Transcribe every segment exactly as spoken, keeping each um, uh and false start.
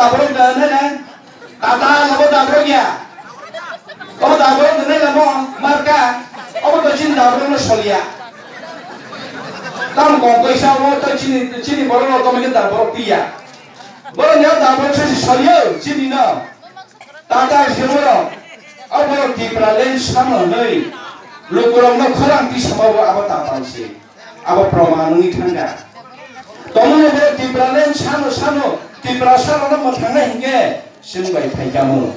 Dabrok da nai nai. Tata labo dabrok ya. O dabrok da nai lamo marka. Obo to chini dabrok no solia. Tam kong kaisa o to chini, chini borok no to mene dabrok piya. Borok ni dabrok se solia chini no. Tata se borok. O borok Tipraland sano nei. Lukurok no khorang tisama bo abo tata se. Abo proman wngwi thangkha. Tongmani borok Tipraland sano sano Tiprasa rokno mwthangnai hinkhe chwng bai phaikhamu.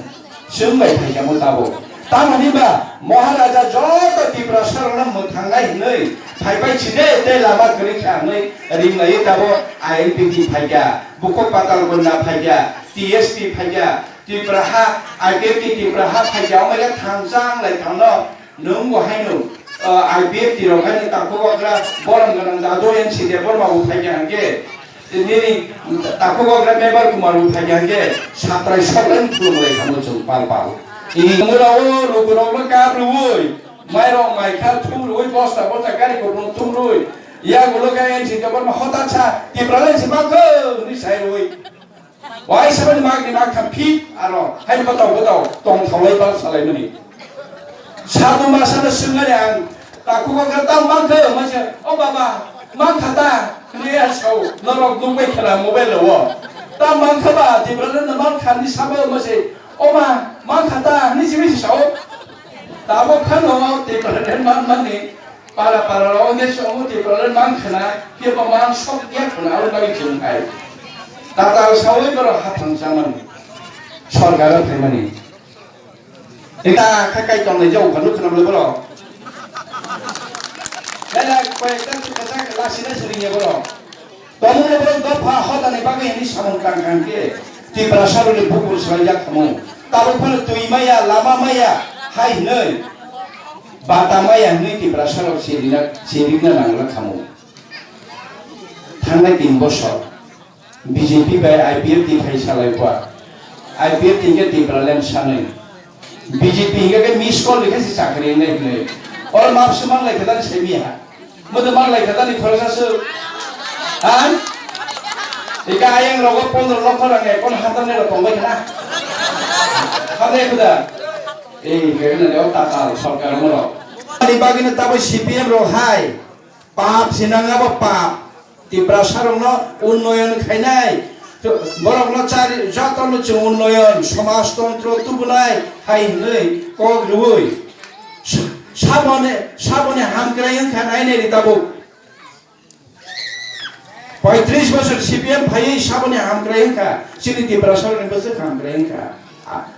Chwng bai phaikhamu tabuk. Tamoni ba Maharaja joto Tiprasa rokno mwthangnai hinwi phaipai chide tei lama kwrwi kha hinwi ringlaiwi tabuk I L P T phaikha, bukhuk Patal Gonna phaikha, T S P phaikha, Tipraha, I P F T Tipraha phaikha, omo khe thangjang lai thangno. Nwng bo haino, ah, I P F T rok haino takhuk okra borom gwnang Dadu N C Debbarma bo phaikha hinkhe, nini takhuk okra Mebar Kumar bo phaikha hinkhe, satrai soklai khulumlai khamu chwng pal pal. Ini mura o lukurokno kap rwui, mairok maikha thum rwui, bosta bosta gari kokrwng thum rwui, yagulo khe N C Debbarma hotatsa Tipraland se mankhe hwnwi sai rwui. Waisa mani magni magkha phit aro hai bwtao bwtao tong thaulai bal salaimani. Sadu masano swngmani ang takhuk okra tamo mankha masa, "O baba, mankha ta?" Hwnwi ang sao, norok nukbai khela mobile o. "Tamo mankha ba?" Tipraland no mankha hwnwi sabo masa, "O ma, mankha ta?" Hwnwi simi sao. Tabuk phano Tipraland man mani. Para para rok wngkhe se omo Tipraland mang khna, phiya ba mang sok ya khna, abo bagwi chwng hai. Tatal sawi borok haphang chamani. Sorkar o phaimani. Ita kha kai tongnai jao khanu khna bole borok. Bela koi ta tu kata lasi na sini ya borok. Tongmungno borok dopha hotani bagwi hwnwi samung tang kha hinkhe Tiprasarokni bukur swlaijak khamu. Tabuk phano twi maya, lama maya hai hwnwi, bata maya hwnwi Tiprasarok sirina, sirikna nangla khamu. Thangnai tin bosor B J P bai I P F T phai salai kha. I P F T hinkhe Tipraland sanwi. B J P hinkhe khe miss call rikha se chakri wngnai hwnwi. Oro map se manlai khe tani semi ha. Modo manlai khe tani khoroksa se. Ha? Ika ayang rogo pondro lokho rang ekon hatam ne rok tongbai khna. Hamle khuda. Ei, khe na o tatal sorkar mo rok. Ani bagwino tabuk C P M rok hai. Pap se nang abo pap. Tiprasarokno unnoyon khainai, borokno chari, jotono chwng unnoyon, somajtontro tubunai hai hwnwi kok rwui, sa-, saboni, saboni hamkrai wngkha nainai ri tabuk. Poitris bosor C P M phaiwi saboni hamkrai wngkha, chini Tiprasarokni bwswk hamkrai wngkha. A-,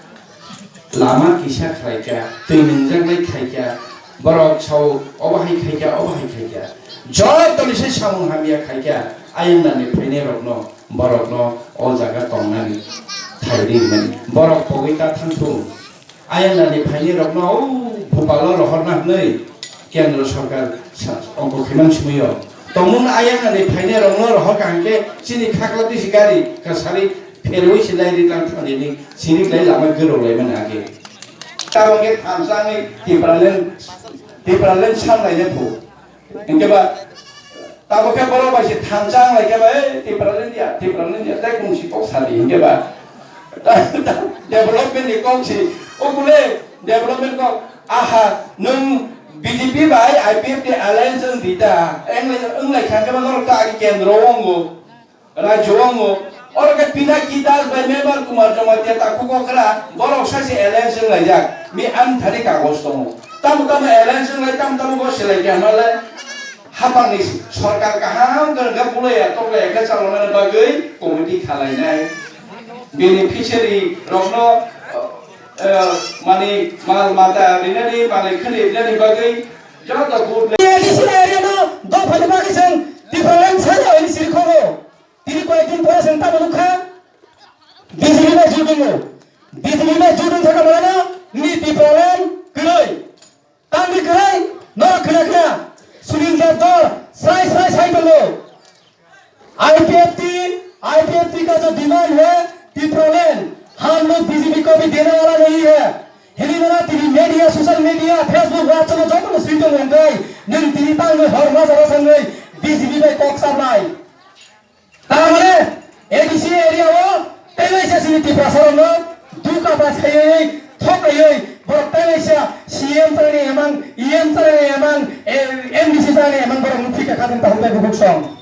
lama kisa khlaikha, twi nungjaknai khaikha, borok sao obo hai khaikha, obo hai khaikha. Jotoni se samung hamya khaikha, ayang nani phainai rokno, borokno o jaga tongnani thai rimani. Borok pogwi ta thangthung. Ayang nani phainai rokno o Bhopal o rohorna hwnwi kendro sorkar sa-, ongkho khaimani simiyo. Tongmung ayang nani phainai rokno rohor kaham khe chini khakla tisi gari kasari pherwi se lai ri tang thani ni sirik lai lama gero lai mani age. Tabok khe thamsa ni Tipraland, Tipraland sang lai ne phu. Hinkhe ba, tabok khe borok bai se thansa ang lai khe ba, "Ei, Tipraland ya, Tipraland ya," tei kung si kok sa di, hinkhe ba. Development ni kok si, o kule development kok, aha, nwng B J P bai I P F T alliance wng di ta, wng lai, wng lai kha khe ba norok ta agi kendro o wngo. Rajyo o wngo, oro khe Pinaki Das bai Mebar Kumar Jamatia takhuk okra, borok saisi alliance wnglaijak, mi amthani kagoj tongo. Tamo tamo alliance wnglai, tamo tamo bo selai khe hwnmale, hapangni sorkar kaham kwrwngkha, bulaiya toklaiya khe chalonani bagwi committee khalainai. Beneficiary rokno, eh, mani mal mata rinani, manwi khani rinani bagwi joto vote le- A D C area no dophani bagwi chwng Tipraland sajao hwnwi siri khogo. Tini koyekdin pore chwng tamo nukha, B J P bai jut wngo. B J P bai jut wng thangkha mano, nini Tipraland kwrwi. Tamni kwrwi, norok khna khna. Sunil Debdor, srai srai sai tongo. I P F T, I P F T ka jo demand hai, Tipraland, hum log B J P ko bhi dene wala nahi hai. Hini mana tini media, social media, Facebook, WhatsApp, joto no sui tongo hwnkhe, nwng tini tangwi hor ma jora thangwi B J P bai kok sablai. Tar mane A D C area o teibo se Chini Tiprasarokno dukha ba saywi thoklaiwi borok tei kaisa C M chani emang, E M chani emang, M D C chani emang borok nukhi kha kha chwng tahuk tei bubuk song.